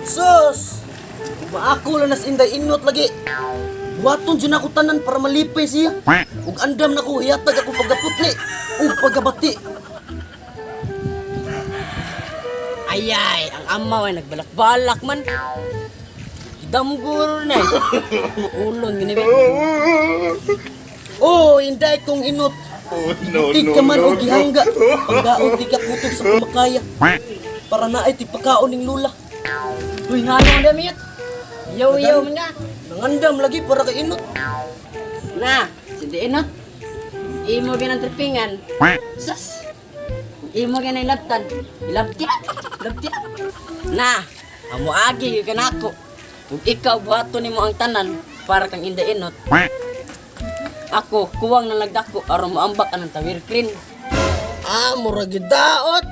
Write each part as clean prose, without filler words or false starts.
Sus! Maako lang nas Inday Inot lagi. Buhaton dyan ako tanan para malipay siya. Ug andam na ko, hiatag ako pagkaputli ug pagkabati. Ayay, ang amaw ay nagbalak-balak man. Gidamguro na eh. Ulon, gini ba? Oh, Inday kong inot. Oh, no, Butig no, ka man no, og no. gihangga. Panggaon di ka kutob sa kumakaya. Para naay tipakaon ning lula. Uy, ngano ang dami yun? Yo, yo, man nga. Nangandam lagi para kay Inot. Na, sindi inot. Imo ginang tripingan. Sas! Imo ginang ilabtan. Ilabti, ilabti. Na, amo agi ka nako. Ug ikaw buhaton nimo ang tanan para kang Inday Inot. Ako, kuwang na lagdako aron moambak anang tawir clean. Ah, murag daot.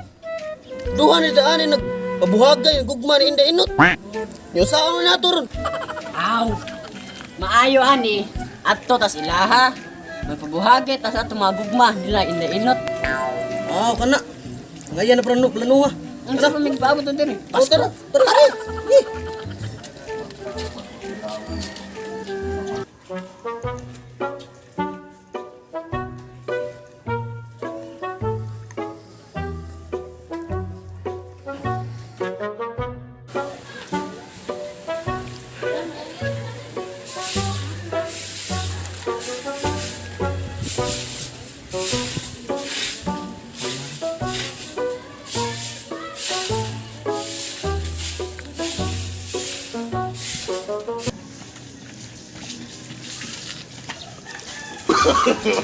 Duha ni daani nagpabuhagay ang gugma ni Inday Inot. Yung saan na nato ron? Aw! Maayo ani, adto tas ilaha. Magpabuhagi tas ato mga gugma nila Inday Inot. Ah, kana. Ngayon na plano planuha. Ang sa pamig paabot diri. Oh, tara, tara, tara. Eh.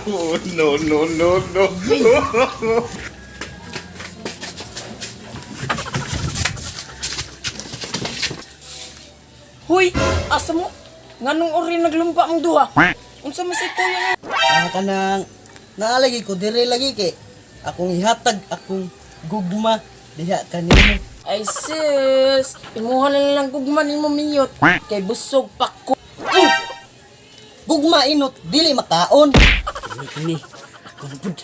Oh, no, no, no, no. Huy, asa mo? Nganong ori naglumpa ang duha? Unsa man sa tuyo nga? Ah, kanang naalagi ko dire lagi kay akong ihatag akong gugma diha kanimo. Ay sis, imuha na lang gugma nimo miyot kay busog pa ko. Gugma Inot dili makaon. Ini ini ako na pud.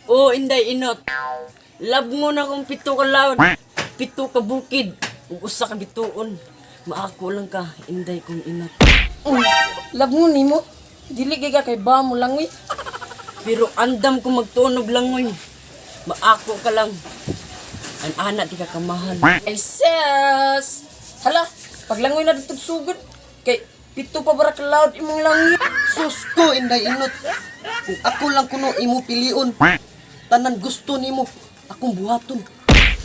Oh, Inday Inot. Love mo na kung pito ka laon. Pito ka bukid ug usa ka bituon. Maako lang ka, Inday kong Inot. Uy, love mo nimo. Dili kay ka kay ba mo lang uy. Pero andam ko magtunog langoy. Maako ka lang. Ang ana di ka kamahal. Ay sis. Hala, paglangoy na dito sugod kay pito pa bara ka loud imong langoy. Sus ko Inday Inot. Kung ako lang kuno imo pilion, tanan gusto nimo akong buhaton.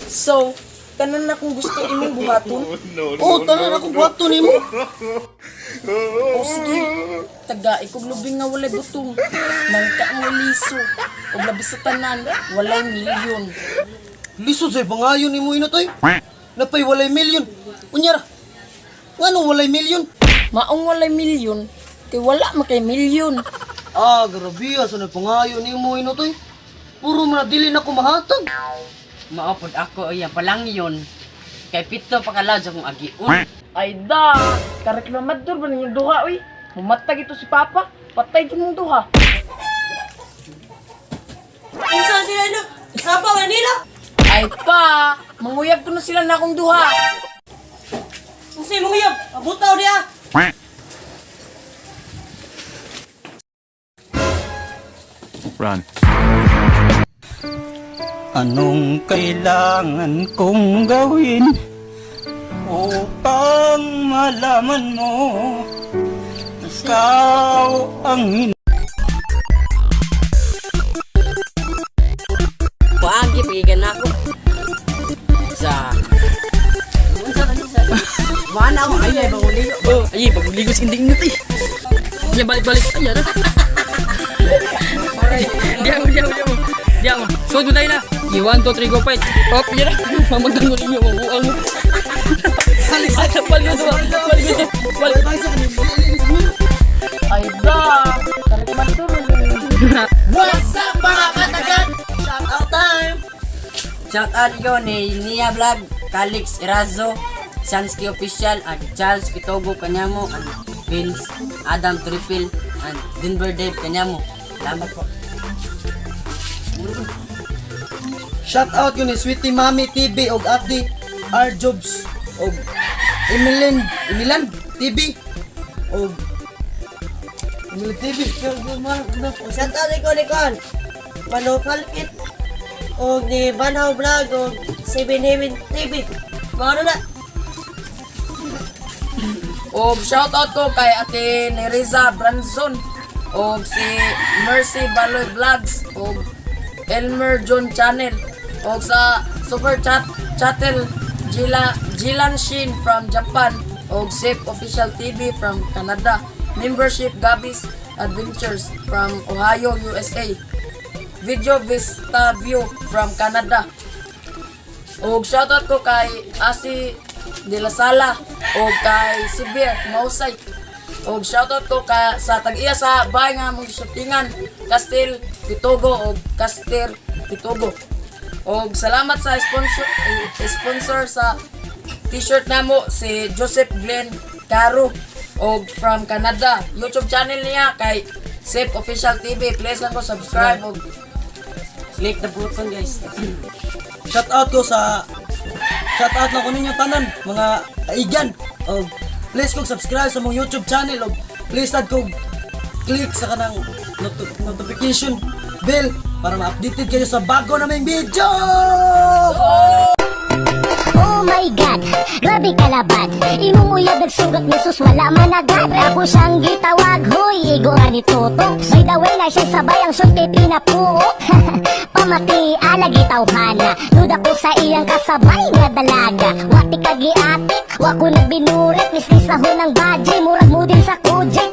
So, tanan na kung gusto imong buhaton. Oh, no, no, Oh, tanan no, akong no. buhaton nimo. O sige, taga ikog lubing nga walay butong. Mangka ang liso. Ug labi sa tanan, walay milyon. Lisod say pangayon nimo Inot oy. Napay walay milyon. Unya ra. Nganong walay milyon? Maong walay milyon, kay wala man kay milyon. Ah, grabe asa na pangayon nimo Inot oy. Puro man na dili na ko mahatag. Maopod ako iya palang yun. Kay pito pa ka loud sa akong agiun. Ay da, kareklamador ba ninyong duha uy? Mumatag ito si Papa, patay din mong duha. Unsa sila no? Saba man nila? Ay pa, manguyab ko na sila na akong duha. Unsa imong uyab? Abutaw diha. Run. Anong kailangan kong gawin upang malaman mo ikaw ang hin- Paagi pagigan ako. Sa Unsa man sa Mana ako ay ay bagong ligo. Oh, ay, bagong ligo si Inday Inot eh. Diyan, balik, balik. Ay, ara. Diyan mo, diyan mo, diyan mo. Diyan mo. Suod mo tayo na. 1, 2, 3, go, fight. Op, yan na. Mamagdan mo ninyo, mabuang mo. Balik, balik, balik, balik. Ay da, kareklamador ba ninyo? What's up mga katagan? Shout out time! Shout out ko ni Nia Vlog, Calix Erazo, Sansky Official, at Charles Kitogo Kanyamo, and Vince Adam Triple, and Denver Dave Kanyamo. Salamat po. Shout out yun ni Sweetie Mami TV og Ate R Jobs Og Emilin, Emilan TV. Og Emilin TV. Shout out ko ni Kon. Manukal Kit. Og ni Banhaw Vlog og Seven Heaven TV. Mao na. Og shoutout ko kay Ate Nereza Branson og si Mercy Baloy Vlogs og Elmer John Channel og sa Super Chat Chattel Jila Jilan Shin from Japan og Sip Official TV from Canada, Membership Gabby's Adventures from Ohio, USA, Video Vista View from Canada. Og shoutout ko kay Asi de la Sala og kay Sibir Mausay. Og shoutout ko ka sa tag-iya sa bahay nga mong shootingan, Castel Pitogo og Caster Pitogo. Og salamat sa sponsor sponsor sa t-shirt namo, si Joseph Glenn Caro og from Canada. YouTube channel niya kay Sip Official TV. Please lang ko subscribe og Click the button, guys. Shout out lang ko ninyo tanan mga kaigan. Og please kog subscribe sa mong YouTube channel og please sad kog click sa kanang notification bell para ma-updated kayo sa bago naming video. Oh my God, grabe kalabad. Imong uyab nagsugat mesus wala man agad. Ako siyang gitawag, huy, igo ni Toto. By the way, na siya sabay ang short kay pinapuo. Pamati, alagi tawhana. Duda ko sa iyang kasabay nga dalaga. Wati ka giatik, wa ko nagbinurit. Misli sa hunang baji, murag mo din sa kujik.